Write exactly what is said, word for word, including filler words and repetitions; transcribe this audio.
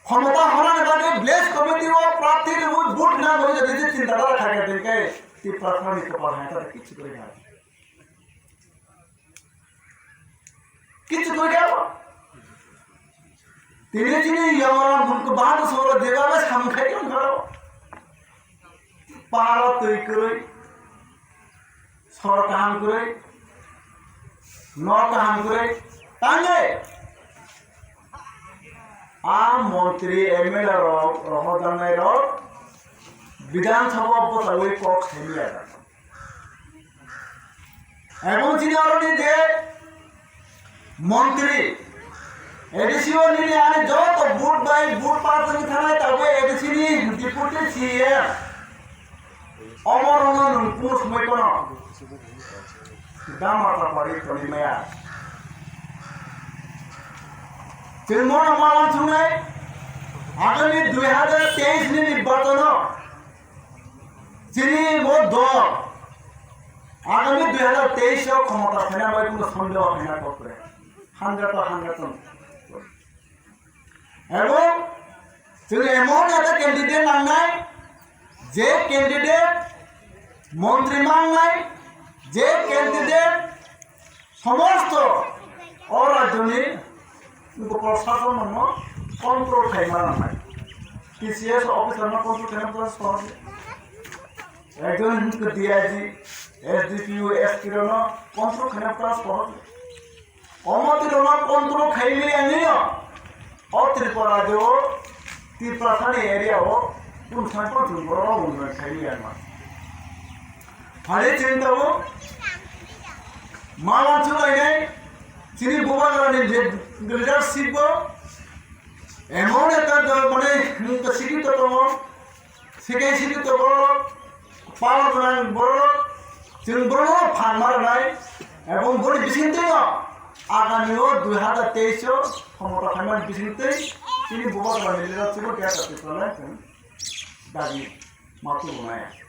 Khomota honani bagwi village committee o prarthi rwui vote na rwui jodi je chinta dhara khaikha tei khe Tiprasani kopal hai ta kichu kwrwi kha. Kichu kwrwi kha. Tini chini yongora bumku bahadu soro deba bai samung khai khe kharo. Paharo twi kwrwi. Sor kaham kwrwi, nok kaham kwrwi, tangwi. A montri, M L A rok, rohorjaknai rok, Bidhan Sabha bwchaui kok saimaya. Ebong chini oroni je montri, A D C o nini ani joto vote bai vote pass wngwi thangnai tabuk A D C ni deputy C E M. Omo rwno nwng kunu swmai phano dama tapari tongwi maya. Chwng mono ma uansuknai, agami dui hazar teis ni nirbachon o chini bo dol agami dui hazar teis o khomota phaina bai kunu sondeho phaina kok kre. Hundred to hundred to. Ebong chwng emon ekta candidate nangnai, je candidate montri mangnai, je candidate somosto o rajyoni proshasonno control khai manai. T C S officer no control khai manai sohor. Ekjon D I G, S D P O, S P no control khai manai sohor. Omo twi rwma control khaimani ani o. O Tripura rajyo o, Tiprasani area o, kunu sai kunu borok rok unnayan khaimani ani. Phale chini tabuk, ma uansuk lainai, chini bubagrani je leadership o, emon ekta mane, sikito tongo, Second city to borok, power gwnang borok, chwng borok phan ma rwnai, ebong boni bisingtwi no agami o dui hazar teis o khomota phaimani bisingtwi chini bubagrani leadership o khe ta Tripura lai chwng dagi ma tubu nai.